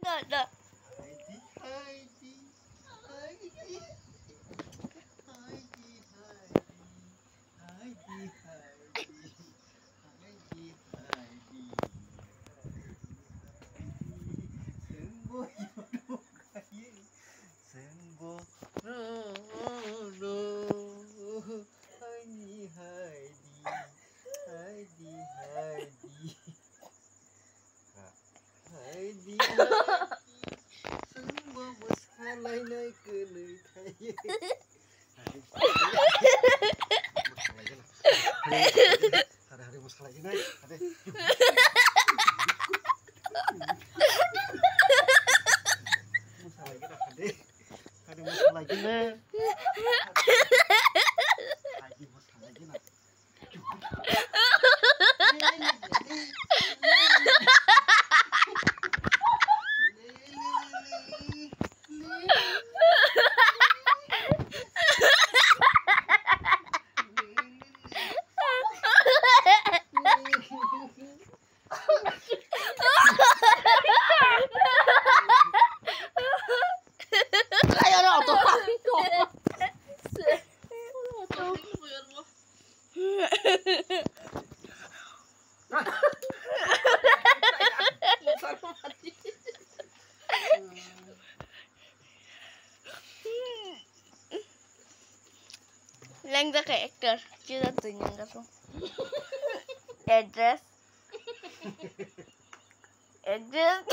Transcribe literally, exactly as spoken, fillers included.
Da, da. Haidi, haidi, haidi, haidi, chwngbo bwsalainai kwnwi thaiwi. Hade, hade, bwsalaigwna, hade. Bwsalaigwna, hade. Hade, bwsalaigwna. Hade, bwsalaigwna. Lengjak khe actor, kisa twi nang gasong. Address. Address.